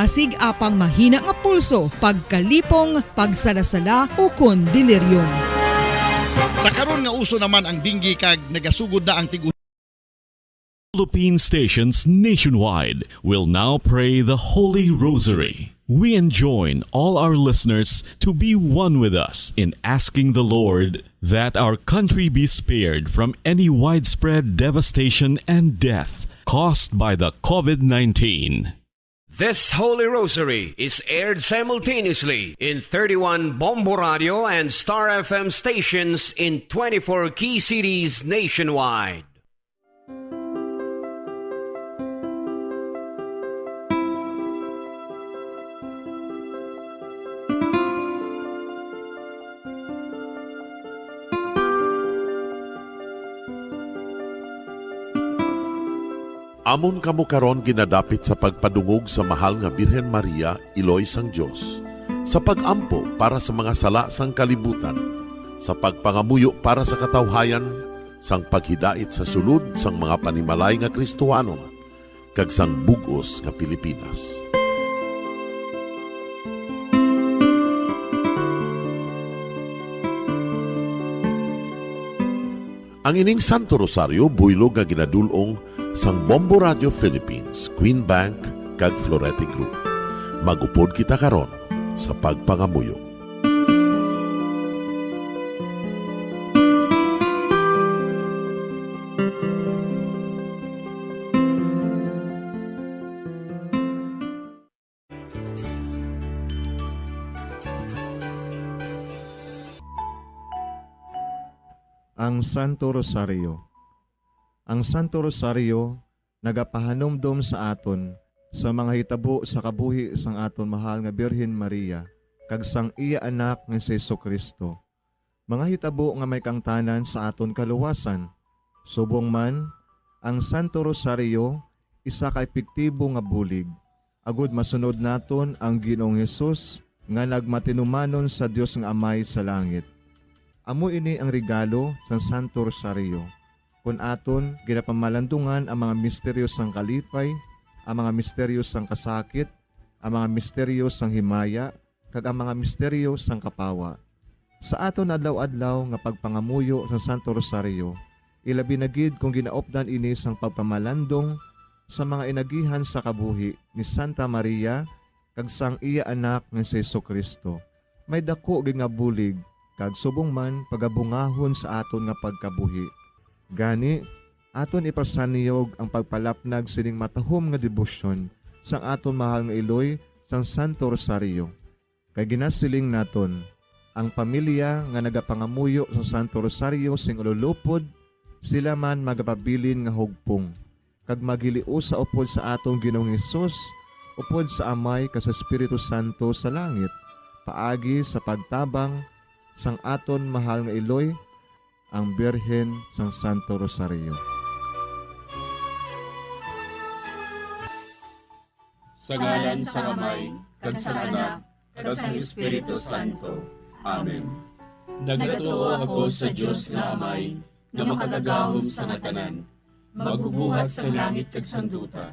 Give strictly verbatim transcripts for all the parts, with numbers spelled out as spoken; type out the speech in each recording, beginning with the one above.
Sig apang mahina nga pulso, pagkalipong, pagsalasala, ukon delirium. Sa karon nga uso naman ang dengue kag nagasugod na ang tig Philippine stations nationwide will now pray the Holy Rosary. We enjoin all our listeners to be one with us in asking the Lord that our country be spared from any widespread devastation and death caused by the COVID nineteen. This Holy Rosary is aired simultaneously in thirty-one Bombo Radio and Star F M stations in twenty-four key cities nationwide. Amon kamo karon ginadapit sa pagpadungog sa Mahal nga Birhen Maria, Iloy sang Dios, sa pag-ampo para sa mga sala sang kalibutan, sa pagpangamuyo para sa katawhayan, sang paghidait sa sulod sang mga panimalay nga Kristohanon, kag sang bug-os nga Pilipinas. Ang ining Santo Rosario buylog nga ginadul-ong sang Bombo Radio Philippines, Queen Bank, kag Florete Group. Mag-upod kita karon sa pagpangamuyo. Ang Santo Rosario. Ang Santo Rosario nagapahanumdom sa aton sa mga hitabo sa kabuhi sang aton mahal nga Birhen Maria kag sang iya Anak nga si Jesu-Cristo, mga hitabo nga may kaangtanan sa aton kaluwasan. Subong man, ang Santo Rosario isa ka epektibo nga bulig agod masunod naton ang Ginoong Hesus nga nagmatinumanon sa Dios nga Amay sa langit. Amo ini ang regalo sang Santo Rosario, kon aton ginapamalandungan ang mga misteryo sang kalipay, ang mga misteryo sang kasakit, ang mga misteryo sang himaya, kag ang mga misteryo sang kapawa. Sa aton adlaw-adlaw nga pagpangamuyo sang Santo Rosario, ilabi na gid kon ginaupdan ini sang pagpamalandong sa mga inagihan sa kabuhi ni Santa Maria kag sang iya Anak nga si Jesu-Cristo, may daku gid nga bulig kag subong man pagabungahon sa aton nga pagkabuhi. Gani, aton ipasanyog ang pagpalapnag sining matahom nga debosyon sang aton mahal nga iloy sang Santo Rosario. Kay ginasiling naton, ang pamilya nga nagapangamuyo sa Santo Rosario sing ululupod, sila man magapabilin nga hugpong, kag maghiliusa upod sa aton Ginoong Hesus, upod sa Amay kag sa Espiritu Santo sa langit, paagi sa pagtabang sang aton mahal nga iloy, ang Birhen sang Santo Rosario. Sa ngalan sang Amay, kag sang Anak, kag sang Espiritu Santo. Amen. Nagatuo ako sa Dios nga Amay, nga Makagagahom sang tanan, Magbubuhat sang langit kag sang duta.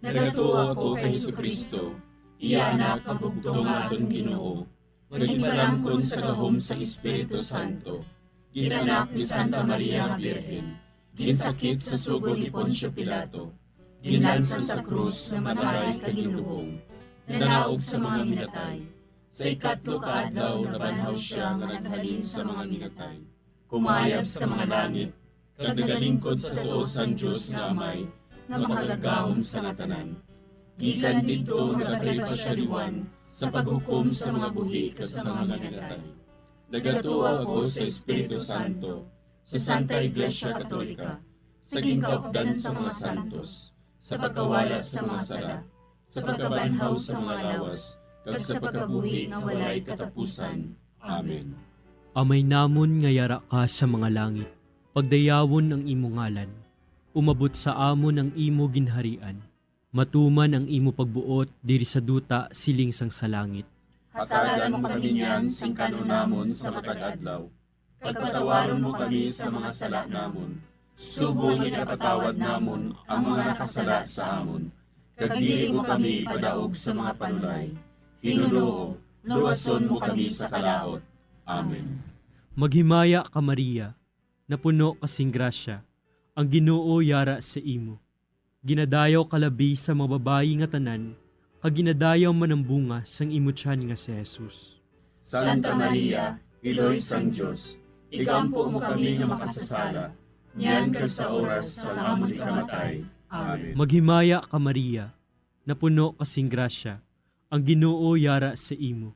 Nagatuo ako kay Jesu-Cristo, iya Anak nga bugtong nga aton Ginoo, nga ginpalamkon sa gahom sang Espiritu Santo, gin-anak ni Santa Maria nga Birhen, ginsakit sa sugo ni Poncio Pilato, ginlansang sa krus, namatay kag ginlubong, nanaog sa mga minatay. Sa ikatlo ka adlaw nabanhaw sia nga naghalin sa mga minatay, kumayab sa mga langit, kag nagalingkod sa tuo sang Dios nga Amay, nga Makagagahom sang tanan. Gikan didto nagakalipa sia liwan sa paghukom sa mga buhi kag sa mga minatay. Nagatuo ako sa Espiritu Santo, sa Santa Iglesia Katolika, sa ginkaupdan sa mga santos, sa pagkawala sa mga sala, sa pagkabanhaw sa mga lawas, kag sa pagkabuhi nga walay katapusan. Amen. Amay namon nga yara ka sa mga langit, pagdayawon ang imo ngalan. Umabot sa amon ang imo ginharian. Matuman ang imo pagbuot diri sa duta siling sang sa langit. Hatagan mo kami niyan sing kan-on namon sa matag adlaw, kag patawaron mo kami sa mga sala namon, subong nga ginapatawad namon ang mga nakasala sa amon. kag dili mo kami ipadaog sa mga panulay. Hinunoo, luwason mo kami sa kalaut. Amen. Maghimaya ka, Maria, napuno ka sing grasya, ang Ginoo yara sa imo. Ginadayaw ka labi sa mga babayi nga tanan, kag ginadayaw man ang bunga sang imo tiyan nga si Jesus. Santa Maria, Iloy sang Dios, igampo mo kami nga makasasala, niyan kag sa oras sang amon ikamatay. Amen. Maghimaya ka, Maria, napuno ka sing grasya, ang Ginoo yara sa imo.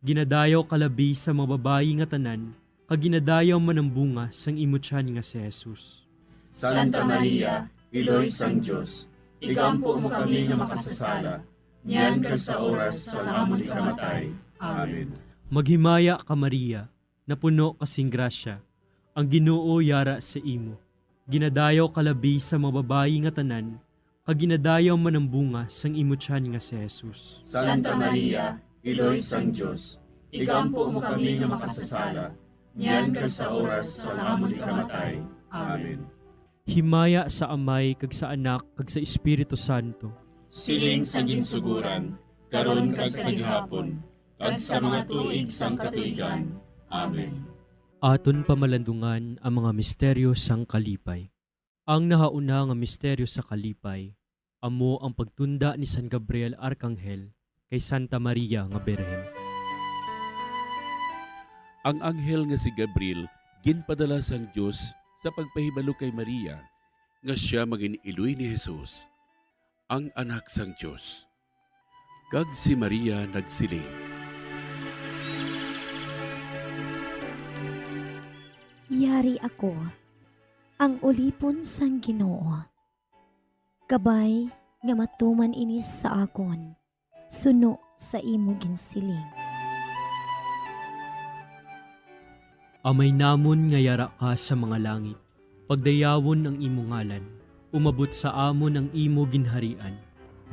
Ginadayaw ka labi sa mga babayi nga tanan, kag ginadayaw man ang bunga sang imo tiyan nga si Jesus. Santa Maria, Iloy sang Dios, igampo mo kami nga makasasala, niyan kag sa oras sang amon ikamatay. Amen. Maghimaya ka, Maria, napuno ka sing grasya, ang Ginoo yara sa imo. Ginadayaw ka labi sa mga babayi nga tanan, kag ginadayaw man ang bunga sang imo tiyan nga si Jesus. Santa Maria, Iloy sang Dios, igampo mo kami nga makasasala, niyan kag sa oras sang amon ikamatay. Amen. Himaya sa Amay, kag sa Anak, kag sa Espiritu Santo. Siling sang ginsugoran, karon kag sa gihapon, kag sa mga tuig sang katuigan. Amen. Aton pamalandungan ang mga misteryo sang kalipay. Ang nahauna nga misteryo sa kalipay amo ang pagtunda ni San Gabriel Arkanghel kay Santa Maria nga Birhen. Ang anghel nga si Gabriel ginpadala sang Dios sa pagpahibalo kay Maria nga sia magin-iloy ni Jesus, ang Anak sang Dios. Kag si Maria nagsiling, "Yari ako, ang ulipon sang Ginoo. Kabay nga matuman ini sa akon, suno sa imo ginsiling." Amay namon nga yara ka sa mga langit, pagdayawon ang imo ngalan. Umabot sa amon ang imo ginharian.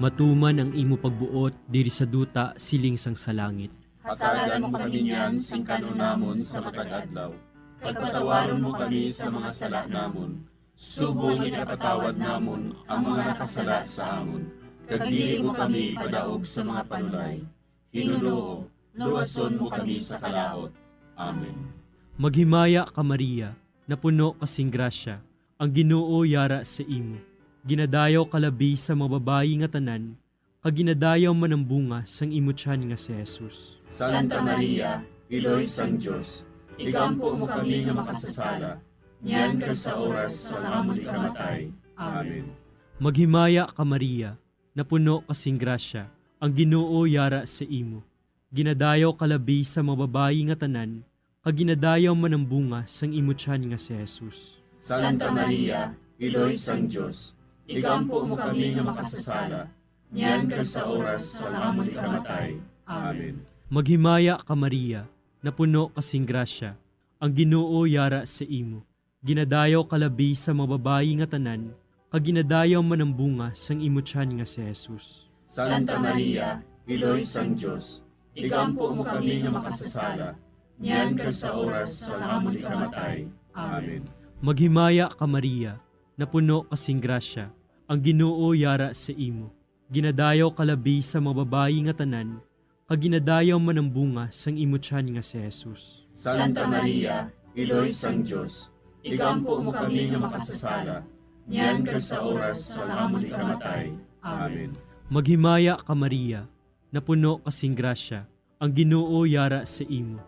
Matuman ang imo pagbuot diri sa duta siling sang sa langit. Hatagan mo kami niyan sing kan-on namon sa matag adlaw, kag patawaron mo kami sa mga sala namon, subong nga ginapatawad namon ang mga nakasala sa amon, kag dili mo kami ipadaog sa mga panulay. Hinunoo, luwason mo kami sa kalaut. Amen. Maghimaya ka, Maria, napuno ka sing grasya, ang Ginoo yara sa imo. Ginadayaw ka labi sa mga babayi nga tanan, kag ginadayaw man ang bunga sang imo tiyan nga si Jesus. Santa Maria, Iloy sang Dios, igampo mo kami nga makasasala, niyan kag sa oras sang amon ikamatay. Amen. Maghimaya ka, Maria, napuno ka sing grasya, ang Ginoo yara sa imo. Ginadayaw ka labi sa mga babayi nga tanan, kag ginadayaw man ang bunga sang imo tiyan nga si Jesus. Santa Maria, Iloy sang Dios, igampo mo kami nga makasasala, niyan kag sa oras sang amon ikamatay. Amen. Maghimaya ka, Maria, napuno ka sing grasya, ang Ginoo yara sa imo. Ginadayaw ka labi sa mga babayi nga tanan, kag ginadayaw man ang bunga sang imo tiyan nga si Jesus. Santa Maria, Iloy sang Dios, igampo mo kami nga makasasala, niyan kag sa oras sang amon ikamatay. Amen. Maghimaya ka, Maria, napuno ka sing grasya, ang Ginoo yara sa imo. Ginadayaw ka labi sa mga babayi nga tanan, kag ginadayaw man ang bunga sang imo tiyan nga si Jesus. Santa Maria, Iloy sang Dios, igampo mo kami nga makasasala, niyan kag sa oras sang amon ikamatay. Amen. Maghimaya ka, Maria, napuno ka sing grasya, ang Ginoo yara sa imo.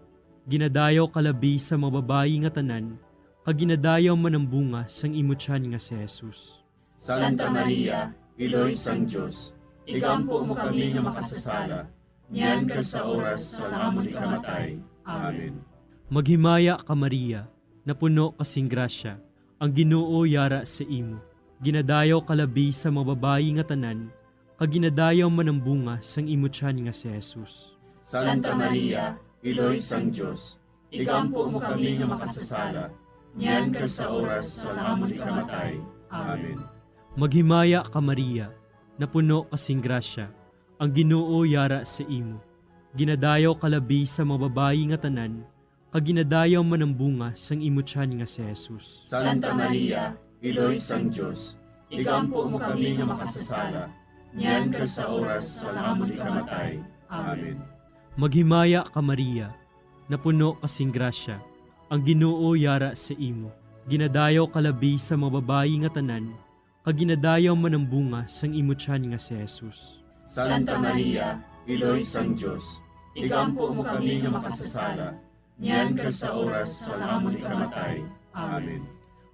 Ginadayaw ka labi sa mga babayi nga tanan, kag ginadayaw man ang bunga sang imo tiyan nga si Jesus. Santa Maria, Iloy sang Dios, igampo mo kami nga makasasala, niyan kag sa oras sang amon ikamatay. Amen. Maghimaya ka, Maria, napuno ka sing grasya, ang Ginoo yara sa imo. Ginadayaw ka labi sa mga babayi nga tanan, kag ginadayaw man ang bunga sang imo tiyan nga si Jesus. Santa Maria, Iloy sang Dios, igampo mo kami nga makasasala, niyan kag sa oras sang amon ikamatay. Amen. Maghimaya ka, Maria, napuno ka sing grasya, ang Ginoo yara sa imo. Ginadayaw ka labi sa mga babayi nga tanan, kag ginadayaw man ang bunga sang imo tiyan nga si Jesus. Santa Maria, Iloy sang Dios, igampo mo kami nga makasasala, niyan kag sa oras sang amon ikamatay. Amen. Maghimaya ka, Maria, napuno ka sing grasya, ang Ginoo yara sa imo. Ginadayaw ka labi sa mga babayi nga tanan, kag ginadayaw man ang bunga sang imo tiyan nga si Jesus. Santa Maria, Iloy sang Dios, igampo mo kami nga makasasala, niyan kag sa oras sang amon ikamatay. Amen.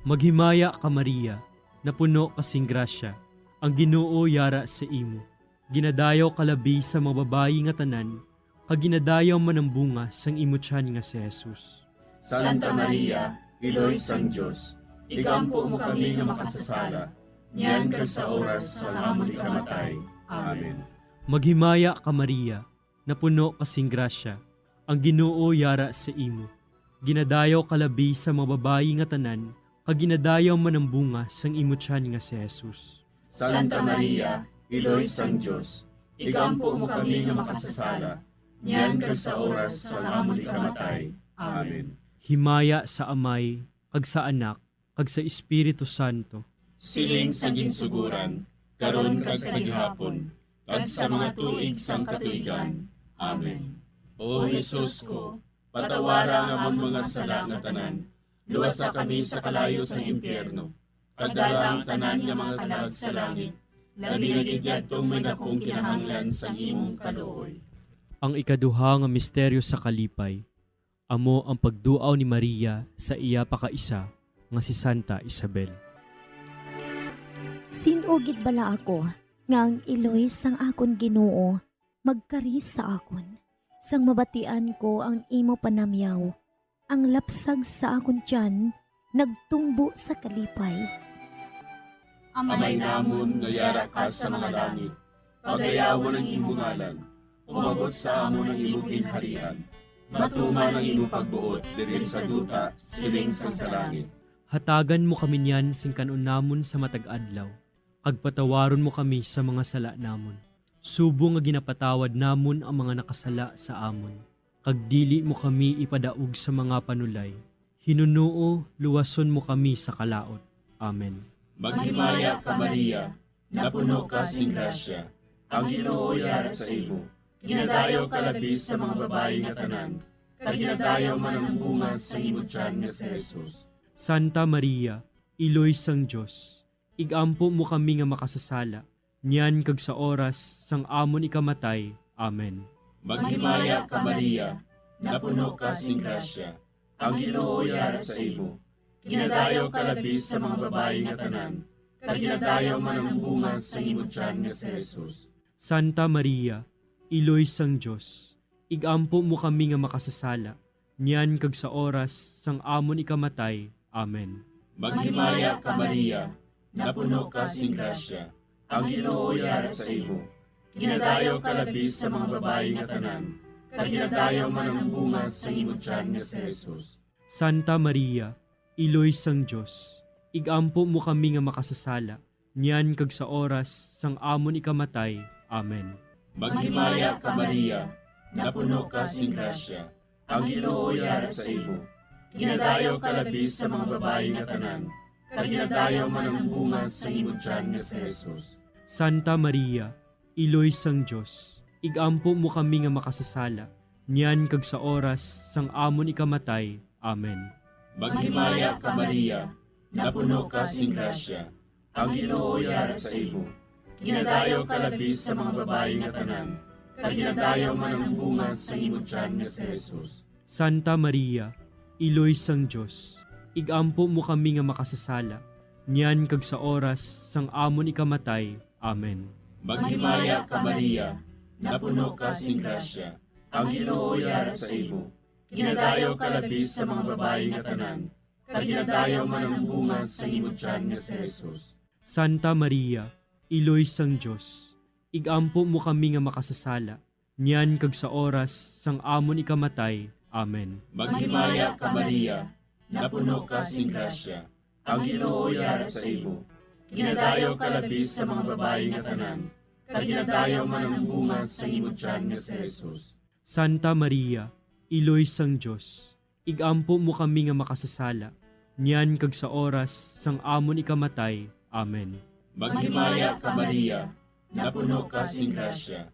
Maghimaya ka, Maria, napuno ka sing grasya, ang Ginoo yara sa imo. Ginadayaw ka labi sa mga babayi nga tanan, kag ginadayaw man ang bunga sang imo tiyan nga si Jesus. Santa Maria, Iloy sang Dios, igampo mo kami nga makasasala, niyan kag sa oras sang amon ikamatay. Amen. Maghimaya ka, Maria, napuno ka sing grasya, ang Ginoo yara sa imo. Ginadayaw ka labi sa mga babayi nga tanan, kag ginadayaw man ang bunga sang imo tiyan nga si Jesus. Santa Maria, Iloy sang Dios, igampo mo kami nga makasasala, niyan kag sa oras sang amon ikamatay. Amen. Himaya sa Amay, kag sa Anak, kag sa Espiritu Santo. Siling sa ginsuguran, karon kag sa gihapon, kag sa mga tuig sang katuigan. Amen. O Jesus ko, patawara ang amon mga sala nga tanan, luwasa kami sa kalayo sang impyerno, kag dala ang tanan nga mga kalag sa langit, labi na gid yadtong may dakong kinahanglan sang imong kaluoy. Ang ikaduha nga misteryo sa kalipay, amo ang pagduaw ni Maria sa iya pakaisa nga si Santa Isabel. Sin-o gid bala ako nga ang iloy sang akon Ginoo magkari sa akon, sang mabatian ko ang imo panamyaw, ang lapsag sa akon tiyan nagtumbo sa kalipay. Amay namon nga yara ka sa mga langit, pagayawon ang imo ngalan, umabot sa amon ang imo ginharian, matuman ang imo pagbuot diri sa duta siling sang sa langit. Hatagan mo kami niyan sing kan-on namon sa matag adlaw, kag patawaron mo kami sa mga sala namon, subong nga ginapatawad namon ang mga nakasala sa amon. Kag dili mo kami ipadaog sa mga panulay, hinunoo luwason mo kami sa kalaut. Amen. Maghimaya ka, Maria, napuno ka sing grasya, ang Ginoo yara sa imo. Ginadayaw ka labi sa mga babayi nga tanan, kag ginadayaw man ang bunga sa imo tiyan nga si Jesus. Santa Maria, Iloy sang Dios, igampo mo kami nga makasasala, niyan kag sa oras sang amon ikamatay. Amen. Maghimaya ka, Maria, napuno ka sing grasya, ang Ginoo yara sa imo. Ginadayaw ka labi sa mga babayi nga tanan, kag ginadayaw man ang bunga sa imo tiyan nga si Jesus. Santa Maria, Iloy sang Dios, igampo mo kami nga makasasala, niyan kag sa oras sang amon ikamatay. Amen. Maghimaya ka, Maria, napuno ka sing grasya, ang Ginoo yara sa imo. Ginadayaw ka labi sa mga babayi nga tanan, kag ginadayaw man ang bunga sa imo tiyan nga si Jesus. Santa Maria, Iloy sang Dios, igampo mo kami nga makasasala, niyan kag sa oras sang amon ikamatay. Amen. Maghimaya ka, Maria, napuno ka sing grasya, ang Ginoo yara sa imo. Ginadayaw ka labi sa mga babayi nga tanan, kag ginadayaw man ang bunga sa imo tiyan nga si Jesus. Santa Maria, Iloy sang Dios, igampo mo kami nga makasasala, niyan kag sa oras sang amon ikamatay. Amen. Maghimaya ka, Maria, napuno ka sing grasya, ang Ginoo yara sa imo. Ginadayaw ka labi sa mga babayi nga tanan, kag ginadayaw man ang bunga sa imo tiyan nga si Jesus. Santa Maria, Iloy sang Dios, igampo mo kami nga makasasala, niyan kag sa oras sang amon ikamatay. Amen. Maghimaya ka, Maria, napuno ka sing grasya, ang Ginoo yara sa imo. Ginadayaw ka labi sa mga babayi nga tanan, kag ginadayaw man ang bunga sa imo tiyan nga si Jesus. Santa Maria, Iloy sang Dios, igampo mo kami nga makasasala, niyan kag sa oras sang amon ikamatay. Amen. Maghimaya ka, Maria, napuno ka sing grasya, ang Ginoo yara sa imo. Ginadayaw ka labi sa mga babayi nga tanan, kag ginadayaw man ang bunga sa imo tiyan nga si Jesus. Santa Maria, Iloy sang Dios, igampo mo kami nga makasasala, niyan kag sa oras sang amon ikamatay. Amen. Maghimaya ka, Maria, napuno ka sing grasya.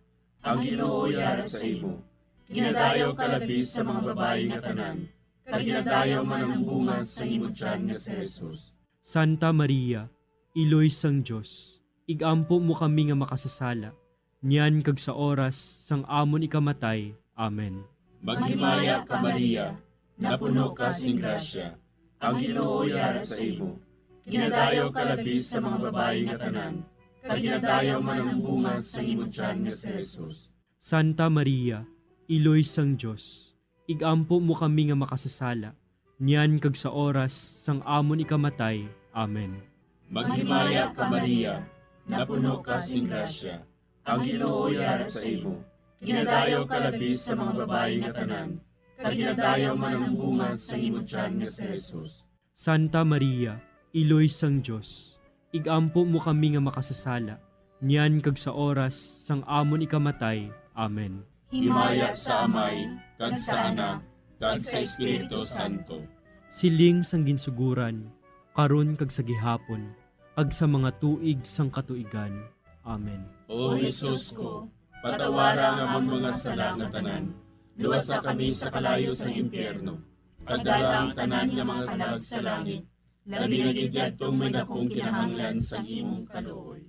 Ang Ginoo yara sa imo. Ginadayaw ka labi sa mga babayi nga tanan, kag ginadayaw man ang bunga sa imo tiyan nga si Jesus. Santa Maria, Iloy sang Dios, ig-ampo mo kami nga makasasala, niyan kag sa oras sang amon ikamatay. Amen. Maghimaya ka, Maria, napuno ka sing grasya, ang Ginoo yara sa imo. Ginadayaw ka labi sa mga babayi nga tanan, kag ginadayaw man ang bunga sang imo tiyan nga si Jesus. Santa Maria, Iloy sang Dios, ig-ampo mo kami nga makasasala, niyan kag sa oras sang amon ikamatay. Amen. Maghimaya ka, Maria, napuno ka sing grasya, ang Ginoo yara sa imo. Ginadayaw ka labi sa mga babayi nga tanan, kag ginadayaw man ang bunga sa imo tiyan nga si Jesus. Santa Maria, Iloy sang Dios, ig-ampo mo kami nga makasasala, niyan kag sa oras sang amon ikamatay. Amen. Himaya sa Amay, kag sa Anak, kag sa Espiritu Santo. Siling sang ginsuguran, karon kag sa gihapon, kag sa mga tuig sang katuigan. Amen. O Jesus ko, patawara ang amon mga sala nga tanan, luwasa kami sa kalayo sang impyerno, kag dala ang tanan nga mga kalag sa langit, labi na gid yadtong may dakong kinahanglan sang imong kaluoy.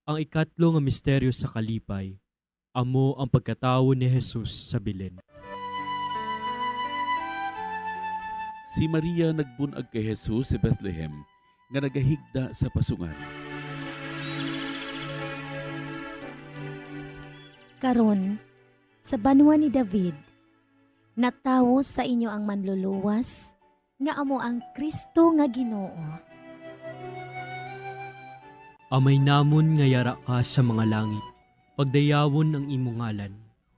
Ang ikatlo nga misteryo sa kalipay, amo ang pagkatawo ni Jesus sa Belen. Si Maria nagbun-ag kay Jesus sa Bethlehem, nga nagahigda sa pasungan. Karon, sa banwa ni David, natawo sa inyo ang Manluluwas, nga amo ang Cristo nga Ginoo. Amay namon nga yara ka sa mga langit, pagdayawon ang imo ngalan.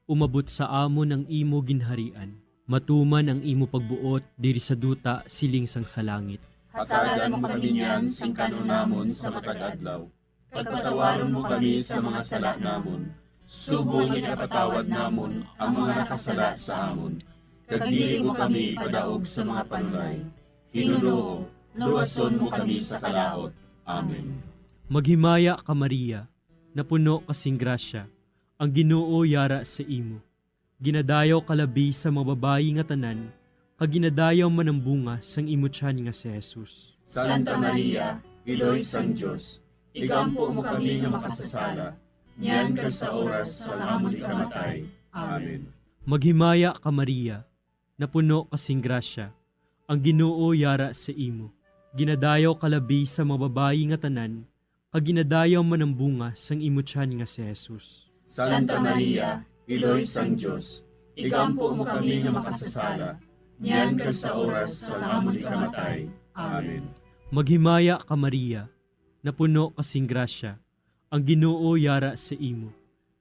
Umabot sa amon ang imo ginharian. Matuman ang imo pagbuot diri sa duta siling sang sa langit. Hatagan mo kami niyan sing kan-on namon sa matag adlaw, kag patawaron mo kami sa mga sala namon, subong nga ginapatawad namon ang mga nakasala sa amon, kag dili mo kami ipadaog sa mga panulay. Ginoo, luwason mo kami sa kalaut. Amen. Maghimaya ka, Maria, napuno ka sing grasya, ang Ginoo yara sa imo. Ginadayaw ka labi sa mga babayi nga tanan, kag ginadayaw man ang bunga sang imo tiyan nga si Jesus. Santa Maria, Iloy sang Dios, igampo mo kami nga makasasala, niyan kag sa oras sang amon ikamatay. Amen. Maghimaya ka, Maria, napuno ka sing grasya, ang Ginoo yara sa imo. Ginadayaw ka labi sa mga babayi nga tanan, kag ginadayaw man ang bunga sang imo tiyan nga si Jesus. Santa Maria, Iloy sang Dios, igampo mo kami nga makasasala, niyan kag sa oras sang amon ikamatay. Amen. Maghimaya ka, Maria, napuno ka sing grasya, ang Ginoo yara sa imo.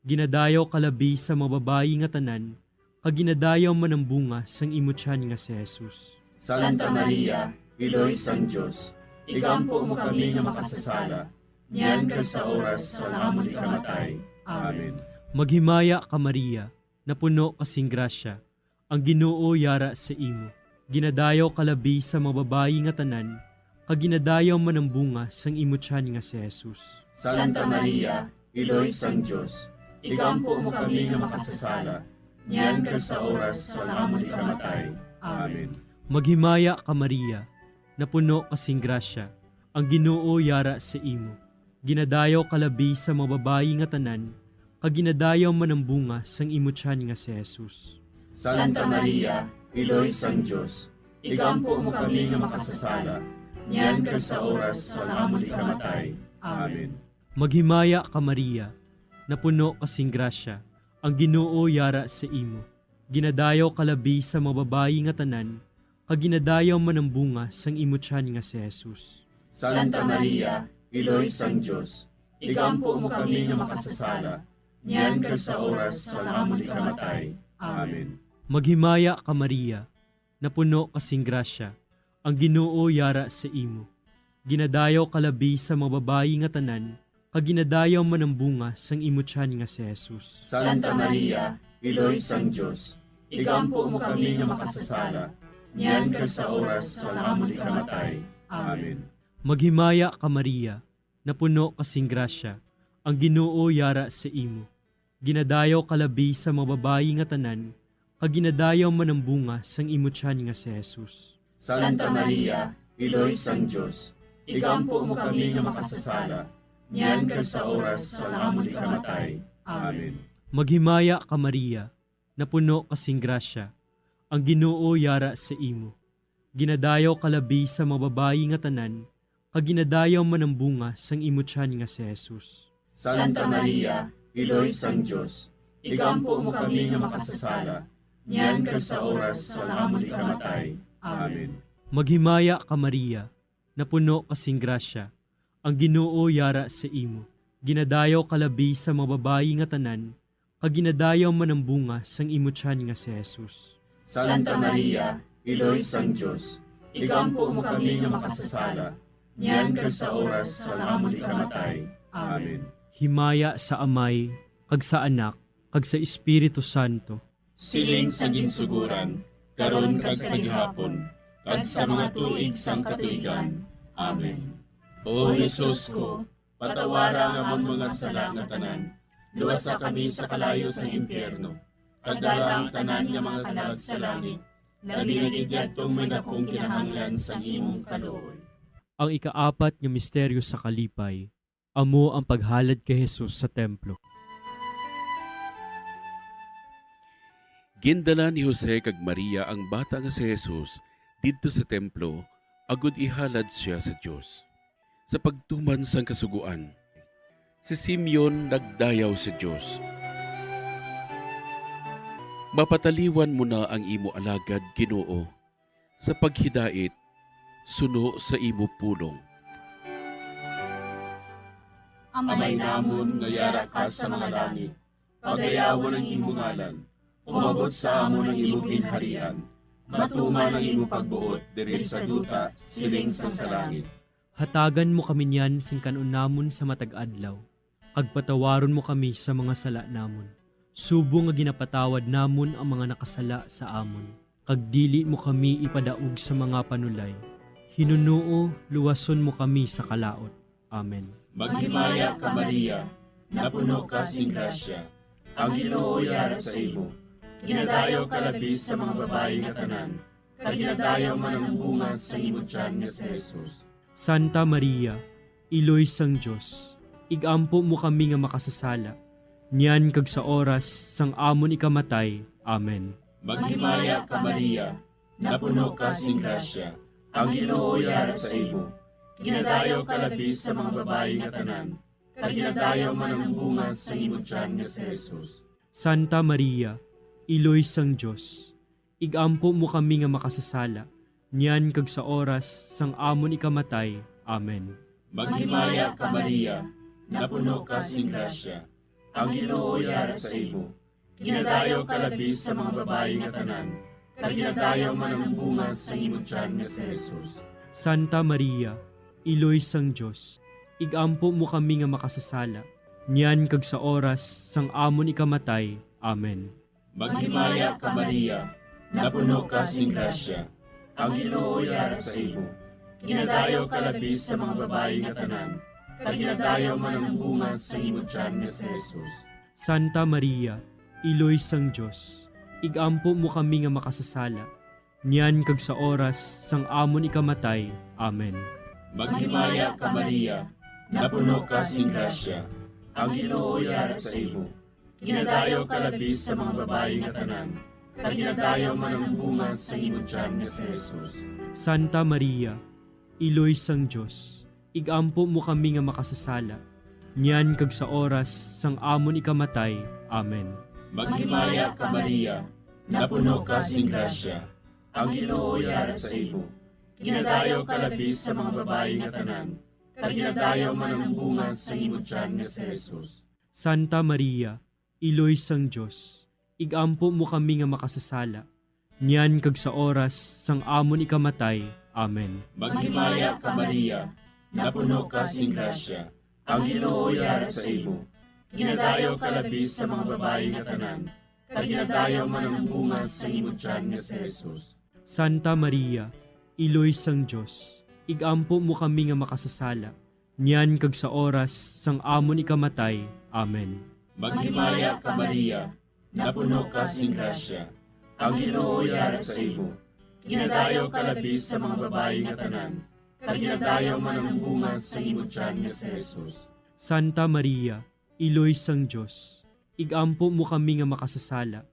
Ginadayaw ka labi sa mga babayi nga tanan, kag ginadayaw man ang bunga sang imo tiyan nga si Jesus. Santa Maria, Iloy sang Dios, igampo mo kami nga makasasala, niyan kag sa oras sang amon ikamatay. Amen. Maghimaya ka, Maria, napuno ka sing grasya, ang Ginoo yara sa imo. Ginadayaw ka labi sa mga babayi nga tanan, kag ginadayaw man ang bunga sang imo tiyan nga si Jesus. Santa Maria, Iloy sang Dios, igampo mo kami nga makasasala, niyan kag sa oras sang amon ikamatay. Amen. Maghimaya ka, Maria, napuno ka sing grasya, ang Ginoo yara sa imo. Ginadayaw ka labi sa mga babayi nga tanan, kag ginadayaw man ang bunga sang imo tiyan nga si Jesus. Santa Maria, Iloy sang Dios, igampo mo kami nga makasasala, niyan kag sa oras sang amon ikamatay. Amen. Maghimaya ka, Maria, napuno ka sing grasya, ang Ginoo yara sa imo. Ginadayaw ka labi sa mga babayi nga tanan, kag ginadayaw man ang bunga sang imo tiyan nga si Jesus. Santa Maria, Iloy sang Dios, igampo mo kami nga makasasala, niyan kag sa oras sang amon ikamatay. Amen. Maghimaya ka, Maria, napuno ka sing grasya, ang Ginoo yara sa imo. Ginadayaw ka labi sa mga babayi nga tanan, kag ginadayaw man ang bunga sang imo tiyan nga si Jesus. Santa Maria, Iloy sang Dios, igampo mo kami nga makasasala, niyan kag sa oras sang amon ikamatay. Amen. Maghimaya ka, Maria, napuno ka sing grasya, Ang Ginoo yara sa imo. Ginadayaw ka labi sa mga babayi nga tanan, kag ginadayaw man ang bunga sang imo tiyan nga si Jesus. Santa Maria, Iloy sang Dios, igampo mo kami nga makasasala, niyan kag sa oras sang amon ikamatay. Amen. Maghimaya ka, Maria, napuno ka sing grasya, ang Ginoo yara sa imo. Ginadayaw ka labi sa mga babayi nga tanan, kag ginadayaw man ang bunga sang imo tiyan nga si Jesus. Santa Maria, Iloy sang Dios, igampo mo kami nga makasasala, niyan kag sa oras sang amon ikamatay. Amen. Maghimaya ka, Maria, napuno ka sing grasya, ang Ginoo yara sa imo. Ginadayaw ka labi sa mga babayi nga tanan, kag ginadayaw man ang bunga sang imo tiyan nga si Jesus. Santa Maria, Iloy sang Dios, igampo mo kami nga makasasala, niyan kag sa oras sang amon ikamatay. Amen. Himaya sa Amay, kag sa Anak, kag sa Espiritu Santo. Siling sa ginsuguran, karon kag sa gihapon, kag sa mga tuig sang katuigan. Amen. O Jesus ko, patawara ang amon mga sala nga tanan, luwasa kami sa kalayo sang impyerno, kag dala ang tanan nga mga kalag sa langit, labi na gid yadtong may dakong kinahanglan sang imong kaluoy. Ang ikaapat nga misteryo sa kalipay, amo ang paghalad kay Jesus sa templo. Gindala ni Jose kag Maria ang bata nga si Jesus didto sa templo agod ihalad sia sa Dios. Sa pagtuman sang Kasugoan, si Simeon nagdayaw sa Dios, "Mapataliwan mo na ang imo alagad, Ginoo, sa paghidait suno sa imo pulong." Amay namon nga yara ka sa mga langit, pagayawon ang imo ngalan. Umabot sa amon ang imo ginharian. Matuman ang imo pagbuot diri sa duta, siling sang sa langit. Hatagan mo kami niyan sing kan-on namon sa matag adlaw, kag patawaron mo kami sa mga sala namon, subong nga ginapatawad namon ang mga nakasala sa amon. Kag dili mo kami ipadaog sa mga panulay. Hinunoo, luwason mo kami sa kalaut. Amen. Maghimaya ka, Maria, napuno ka sing grasya. Ang Ginoo yara sa imo. Ginadayaw ka labi sa mga babayi nga tanan, kag ginadayaw man ang bunga sa imo tiyan nga si Jesus. Santa Maria, Iloy sang Dios, ig-ampo mo kami nga makasasala, niyan kag sa oras sang amon ikamatay. Amen. Maghimaya ka, Maria, napuno ka sing grasya, ang Ginoo yara sa imo. Ginadayaw ka labi sa mga babayi nga tanan, kag ginadayaw man ang bunga sang imo tiyan nga si Jesus. Santa Maria, Iloy sang Dios, ig-ampo mo kami nga makasasala, niyan kag sa oras sang amon ikamatay. Amen. Maghimaya ka, Maria, napuno ka sing grasya, ang Ginoo yara sa imo. Ginadayaw ka labi sa mga babayi nga tanan, kag ginadayaw man ang bunga sang imo tiyan nga si Jesus. Santa Maria, Iloy sang Dios, ig-ampo mo kami nga makasasala, niyan kag sa oras sang amon ikamatay. Amen. Maghimaya ka, Maria, napuno ka sing grasya, ang Ginoo yara sa imo. Ginadayaw ka labi sa mga babayi nga tanan, kag ginadayaw man ang bunga sang imo tiyan nga si Jesus. Santa Maria, Iloy sang Dios, ig-ampo mo kami nga makasasala, niyan kag sa oras sang amon ikamatay. Amen. Maghimaya ka, Maria, napuno ka sing grasya, ang Ginoo yara sa imo. Ginadayaw ka labi sa mga babayi nga tanan, kag ginadayaw man ang bunga sang imo tiyan nga si Jesus. Santa Maria, Iloy sang Dios, ig-ampo mo kami nga makasasala, niyan kag sa oras sang amon ikamatay. Amen. Maghimaya ka, Maria, napuno ka sing grasya, ang Ginoo yara sa imo. Ginadayaw ka labi sa mga babayi nga tanan, kag ginadayaw man ang bunga sang imo tiyan nga si Jesus. Santa Maria, Iloy sang Dios, ig-ampo mo kami nga makasasala, niyan kag sa oras sang amon ikamatay. Amen. Maghimaya ka, Maria, napuno ka sing grasya, ang Ginoo yara sa imo. Ginadayaw ka labi sa mga babayi nga tanan, kag ginadayaw man ang bunga sang imo tiyan nga si Jesus. Santa Maria, Iloy sang Dios, ig-ampo mo kami nga makasasala, niyan kag sa oras sang amon ikamatay. Amen. Maghimaya ka, Maria, napuno ka sing grasya. Ang Ginoo yara sa imo. Ginadayaw ka labi sa mga babayi nga tanan, kag ginadayaw man ang bunga sa imo tiyan nga si Jesus. Santa Maria, Iloy sang Dios, igampo mo kami nga makasasala,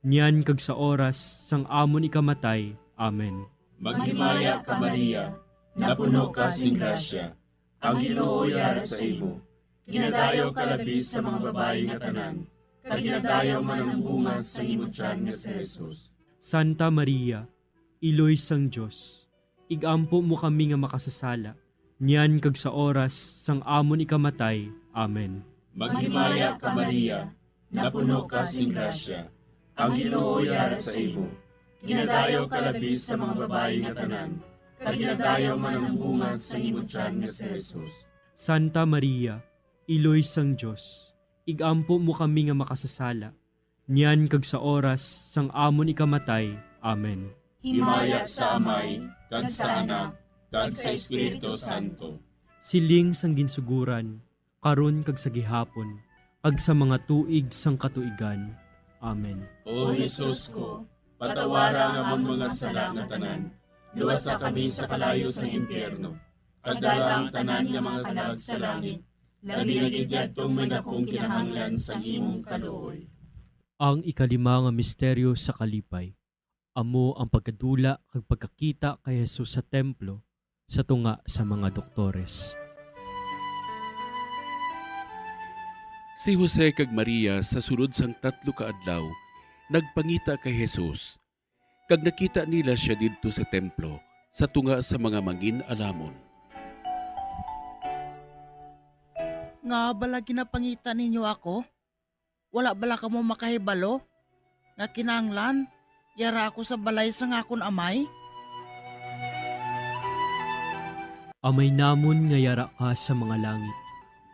niyan kag sa oras sang amon ikamatay. Amen. Maghimaya ka, Maria, napuno ka sing grasya. Ang Ginoo yara sa imo. Ginadayaw ka labi sa mga babayi nga tanan, kag ginadayaw man ang bunga sa imo tiyan nga si Jesus. Santa Maria, Iloy sang Dios, igampo mo kami nga makasasala, niyan kag sa oras sang amon ikamatay. Amen. Maghimaya ka, Maria, napuno ka sing grasya. Ang Ginoo yara sa imo. Ginadayaw ka labi sa mga babayi nga tanan, kag ginadayaw man ang bunga sa imo tiyan nga si Jesus. Santa Maria, Iloy sang Dios, igampo mo kami nga makasasala, niyan kag sa oras sang amon ikamatay. Amen. Himaya sa Amay, kag sa Anak, kag sa Espiritu Santo. Siling sang ginsuguran, karon kag sa gihapon, kag sa mga tuig sang katuigan. Amen. O Jesus ko, patawara ang amon mga sala nga tanan, luwasa kami sa kalayo sang impyerno, kag dala ang tanan nga mga kalag sa langit, labi na gid yadtong may dakong kinahanglan sang imong kaluoy. Ang ikalima nga misteryo sa kalipay, amo ang pagkadula kag pagkakita kay Jesus sa templo sa tunga sa mga doktores. Si Jose kag Maria, sa sulod sang tatlo ka adlaw, nagpangita kay Jesus, kag nakita nila sia didto sa templo, sa tunga sa mga mangin-alamon. Ngaa bala ginapangita ninyo ako? Wala bala kamo makahibalo nga kinahanglan yara ako sa balay sang akon Amay? Amay namon nga yara ka sa mga langit,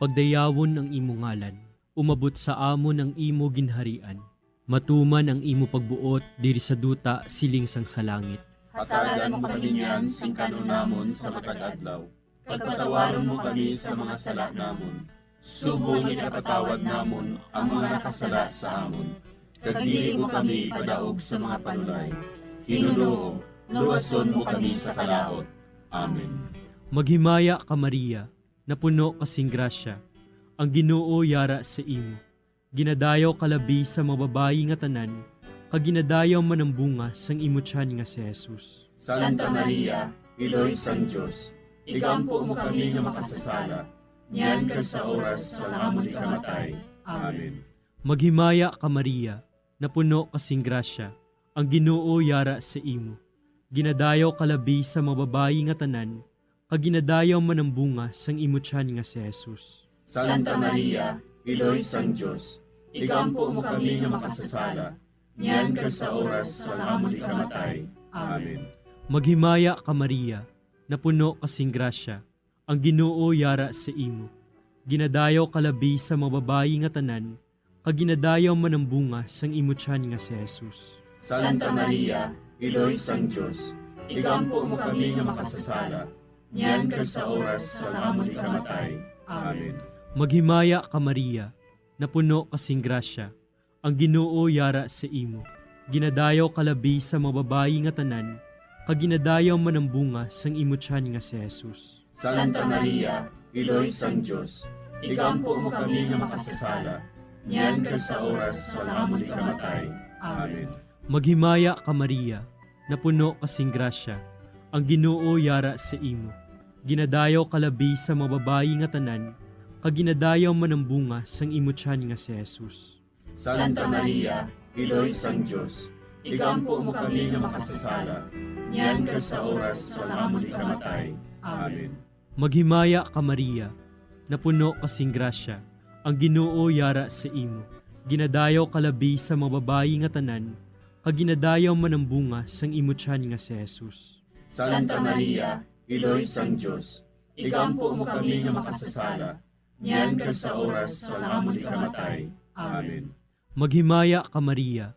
pagdayawon ang imo ngalan, umabot sa amon ang imo ginharian, matuman ang imo pagbuot diri sa duta siling sang sa langit. Hatagan mo kami niyan sing kan-on namon sa matag adlaw, kag patawaron mo kami sa mga sala namon, subong nga ginapatawad namon ang mga nakasala sa amon, kag dili mo kami ipadaog sa mga panulay. Hinunoo, luwason mo kami sa kalaut. Amen. Maghimaya ka, Maria, napuno ka sing grasya, ang Ginoo yara sa imo. Ginadayaw ka labi sa mga babayi nga tanan, kag ginadayaw man ang bunga sang imo tiyan nga si Jesus. Santa Maria, Iloy sang Dios, igampo mo kami nga makasasala, niyan kag sa oras sang amon ikamatay. Amen. Maghimaya ka, Maria, napuno ka sing grasya, ang Ginoo yara sa imo. Ginadayaw ka labi sa mga babayi nga tanan, kag ginadayaw man ang bunga sang imo tiyan nga si Jesus. Santa Maria, Iloy sang Dios, igampo mo kami nga makasasala, niyan kag sa oras sang amon ikamatay. Amen. Maghimaya ka, Maria, napuno ka sing grasya, ang Ginoo yara sa imo. Ginadayaw ka labi sa mga babayi nga tanan, kag ginadayaw man ang bunga sang imo tiyan nga si Jesus. Santa Maria, Iloy sang Dios, igampo mo kami nga makasasala, niyan kag sa oras sang amon ikamatay. Amen. Maghimaya ka, Maria, napuno ka sing grasya, ang Ginoo yara sa imo. Ginadayaw ka labi sa mga babayi nga tanan, kag ginadayaw man ang bunga sang imo tiyan nga si Jesus. Santa Maria, Iloy sang Dios, igampo mo kami nga makasasala, niyan kag sa oras sang amon ikamatay. Amen. Maghimaya ka, Maria, napuno ka sing grasya, ang Ginoo yara sa imo. Ginadayaw ka labi sa mga babayi nga tanan, kag ginadayaw man ang bunga sang imo tiyan nga si Jesus. Santa Maria, Iloy sang Dios, igampo mo kami nga makasasala, niyan kag sa oras sang amon ikamatay. Amen. Maghimaya ka, Maria, napuno ka sing grasya, ang Ginoo yara sa imo. Ginadayaw ka labi sa mga babayi nga tanan, kag ginadayaw man ang bunga sang imo tiyan nga si Jesus. Santa Maria, Iloy sang Dios, igampo mo kami nga makasasala, niyan kag sa oras sang amon ikamatay. Amen. Maghimaya ka, Maria,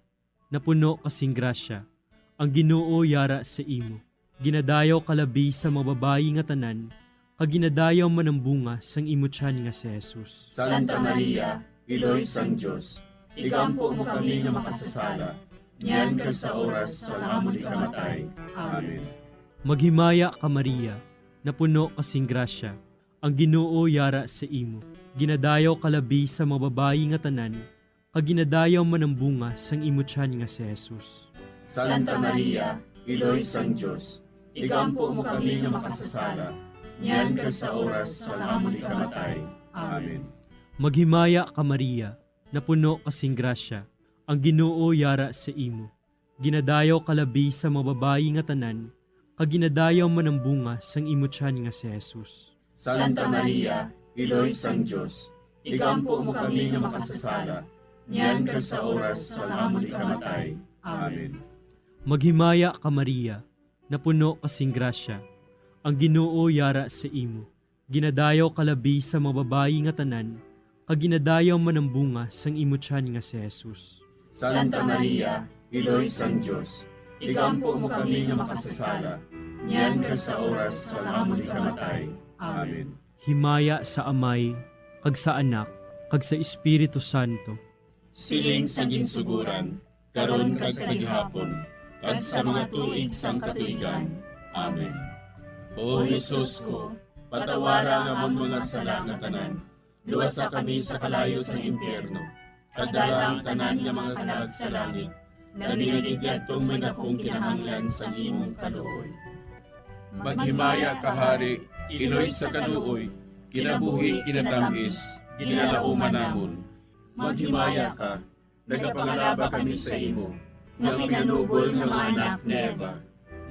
napuno ka sing grasya, ang Ginoo yara sa imo. Ginadayaw ka labi sa mga babayi nga tanan, kag ginadayaw man ang bunga sang imo tiyan nga si Jesus. Santa Maria, Iloy sang Dios, igampo mo kami nga makasasala, niyan kag sa oras sang amon ikamatay. Amen. Maghimaya ka, Maria, napuno ka sing grasya, ang Ginoo yara sa imo. Ginadayaw ka labi sa mga babayi nga tanan, kag ginadayaw man ang bunga sang imo tiyan nga si Jesus. Santa Maria, Iloy sang Dios, igampo mo kami nga makasasala, niyan kag sa oras sang amon ikamatay. Amen. Maghimaya ka, Maria, napuno ka sing grasya, ang Ginoo yara sa imo. Ginadayaw ka labi sa mga babayi nga tanan, kag ginadayaw man ang bunga sang imo tiyan nga si Jesus. Santa Maria, Iloy sang Dios, igampo mo kami nga makasasala, niyan kag sa oras sang amon ikamatay. Amen. Maghimaya ka, Maria, napuno ka sing grasya, ang Ginoo yara sa imo. Ginadayaw ka labi sa mga babayi nga tanan, kag ginadayaw man ang bunga sang imo tiyan nga si Jesus. Santa Maria, Iloy sang Dios, igampo mo kami nga makasasala, niyan kag sa oras sang amon ikamatay. Amen. Himaya sa Amay, kag sa Anak, kag sa Espiritu Santo. Siling sa ginsugoran, karon kag sa gihapon, kag sa mga tuig sang katuigan. Amen. O Jesus ko, patawara ang amon mga sala nga tanan, luwasa kami sa kalayo sang impyerno, kag dala ang tanan nga mga kalag sa langit, labi na gid yadtong may dakong kinahanglan sang imong kaluoy. Maghimaya ka, Hari, Iloy sa kaluoy, kinabuhi, kinatamis, ginalauman namon. Maghimaya ka, nagapangalaba kami sa imo, nga pinanubol nga mga anak ni Eva.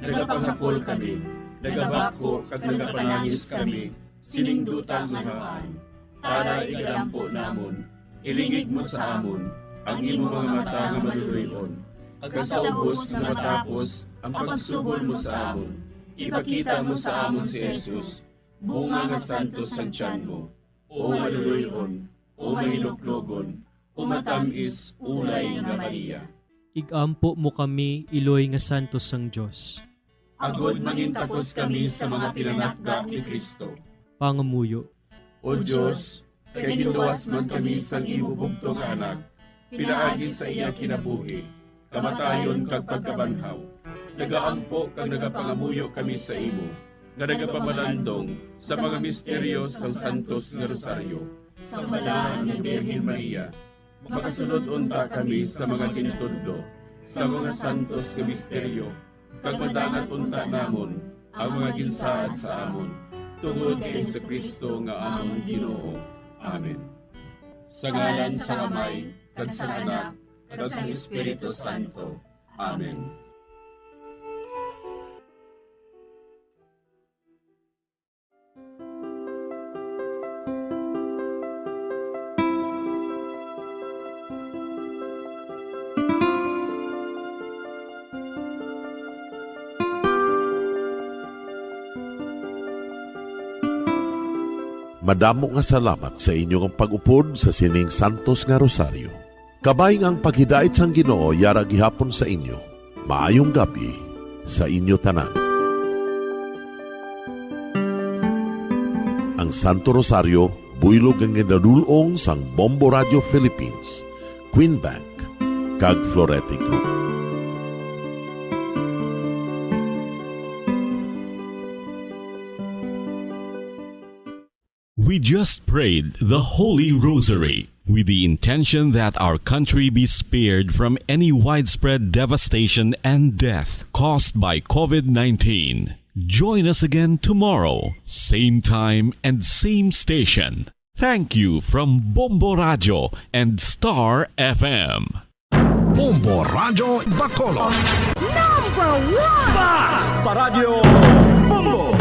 Nagapanghakol kami, nagabakho kag nagapanangis kami sining duta nga haan. Tara, igalampo namon, ilingig mo sa amon ang imo mga mata nga maluloy-on, kag sa ubos nga matapos ang pagsubol mo sa amon, ipakita mo sa amon si Jesus, bunga nga santos sang tiyan mo. O maluloy-on, o mahinuklogon, o matamis, ulay nga Maria. Igampo mo kami, Iloy nga santos sang Dios. Agod mangintakos kami sa mga pinanakga ni Cristo. Pangamuyo. O Dios, kay ginluwas man kami sang imo bugtong nga Anak, pinaagi sa iya kinabuhi, kamatayon kag pagkabanhaw, nagaampo kag nagapangamuyo kami sa imo, nga nagapamalandong sa mga misteryo sang Santos nga Rosaryo, sang Balaan nga Birhen Maria. Makasulod unta kami sa mga gintudlo sa mga santos nga misteryo, kag madangat unta namon ang mga ginsaad sa amon, tungod kay Jesu-Cristo nga amon Ginoo. Amen. Sa ngalan sang Amay, kag sang Anak, kag sang Espiritu Santo. Amen. Madamo nga salamat sa inyo nga pag-upod sa sining santos nga rosaryo. Kabay nga ang paghidait sang Ginoo yara gihapon sa inyo. Maayong gab-i sa inyo tanan. Ang Santo Rosario, buylog nga ginadul-ong sang Bombo Radio Philippines, Queen Bank, kag Florete Group. We just prayed the Holy Rosary with the intention that our country be spared from any widespread devastation and death caused by covid nineteen. Join us again tomorrow, same time and same station. Thank you from Bombo Radio and Star F M. Bombo Radio Bacolod. Number one! Basta Radyo Bombo!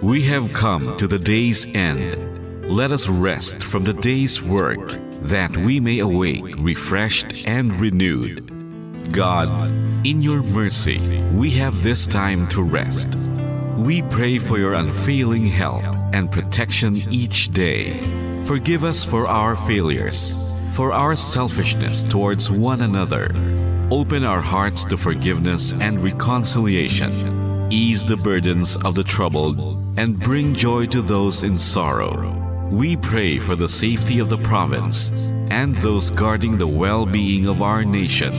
We have come to the day's end. Let us rest from the day's work, that we may awake refreshed and renewed. God, in your mercy, we have this time to rest. We pray for your unfailing help and protection each day. Forgive us for our failures, for our selfishness towards one another. Open our hearts to forgiveness and reconciliation. ease the burdens of the troubled, and bring joy to those in sorrow. We pray for the safety of the province and those guarding the well-being of our nation,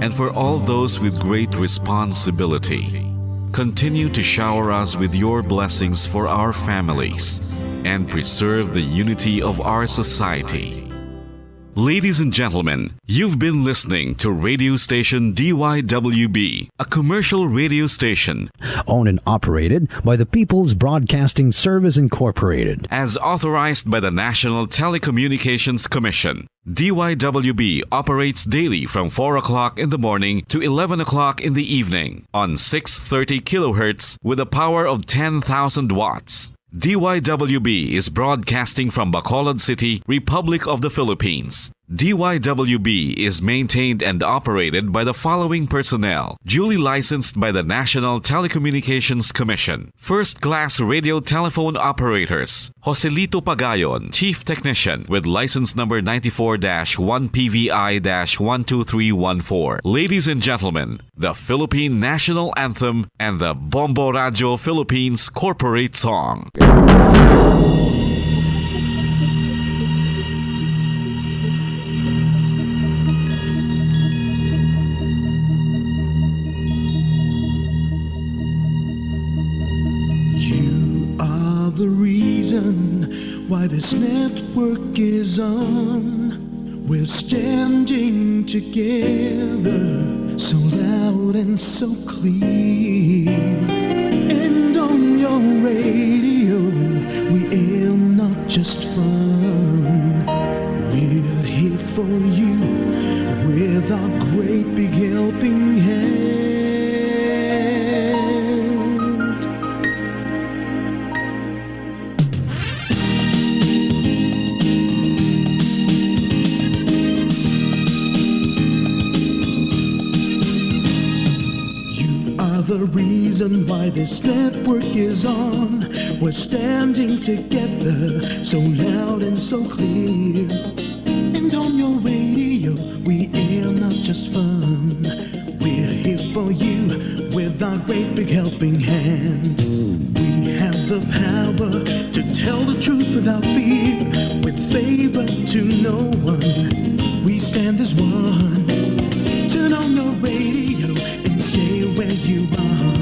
and for all those with great responsibility. Continue to shower us with your blessings for our families and preserve the unity of our society. Ladies and gentlemen, you've been listening to radio station D Y W B, a commercial radio station owned and operated by the People's Broadcasting Service Incorporated. As authorized by the National Telecommunications Commission. D Y W B operates daily from four o'clock in the morning to eleven o'clock in the evening on six thirty kilohertz with a power of ten thousand watts. D Y W B is broadcasting from Bacolod City, Republic of the Philippines. D Y W B is maintained and operated by the following personnel, duly licensed by the National Telecommunications Commission. First class radio telephone operators, Joselito Pagayon, Chief Technician, with license number ninety-four dash one P V I dash one two three one four. Ladies and gentlemen, the Philippine National Anthem and the Bombo Radio Philippines Corporate Song. You are the reason why this network is on. We're standing together, so loud and so clear. And on your radio, we aim not just fun. We're here for you with our great big helping hand. You are the reason why this network is on. We're standing together, so loud and so clear. And on your radio, we air not just fun. We're here for you with our great big helping hand. We have the power to tell the truth without fear, with favor to no one. We stand as one. Turn on your radio and stay where you are.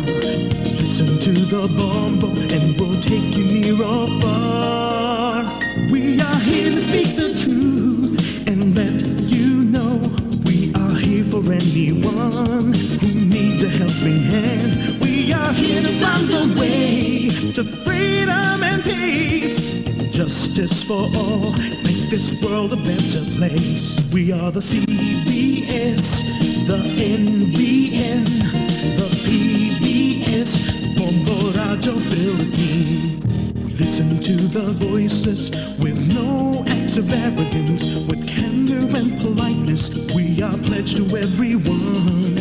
Listen to the Bombo and we'll take you near or far. We are here to speak the truth and let you know we are here for anyone who needs a helping hand. We are here to find the way to freedom and peace and justice for all. Make this world a better place. We are the C B S, the N B N, the P B S, Bombo Radio Philippines. Listen to the voices with no acts of arrogance, with candor and politeness. We are pledged to everyone.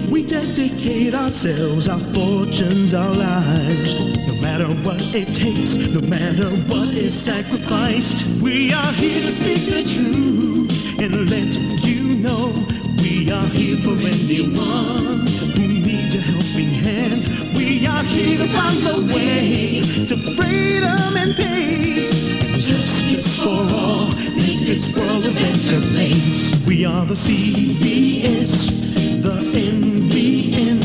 We dedicate ourselves, our fortunes, our lives. No matter what it takes, no matter what is sacrificed, we are here to speak the truth and let you know we are here for anyone who needs a helping hand. We are here to find the way to freedom and peace and justice for all. Make this world a better place. We are the C B S, the N B N,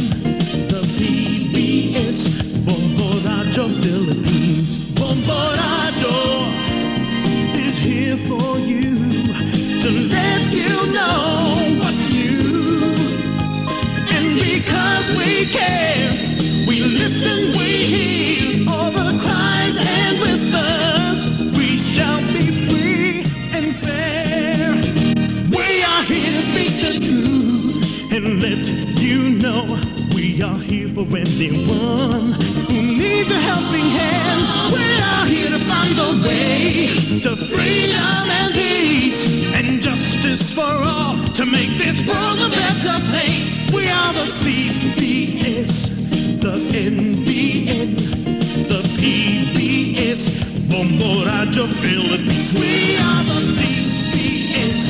the P B S, Bombo Radio Philippines. Bombo Radio is here for you to let you know what's new. And because we care, we listen, we hear all the cries and whispers. We shall be free and fair. We are here to speak the truth and let you know we are here for anyone who needs a helping hand. We are here to find the way to freedom and peace and justice for all to make this world a better place. We are the C B S, the N B N, the P B S, Bombo Radio Philippines. We are the C B S,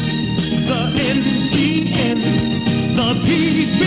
the N B N, the P B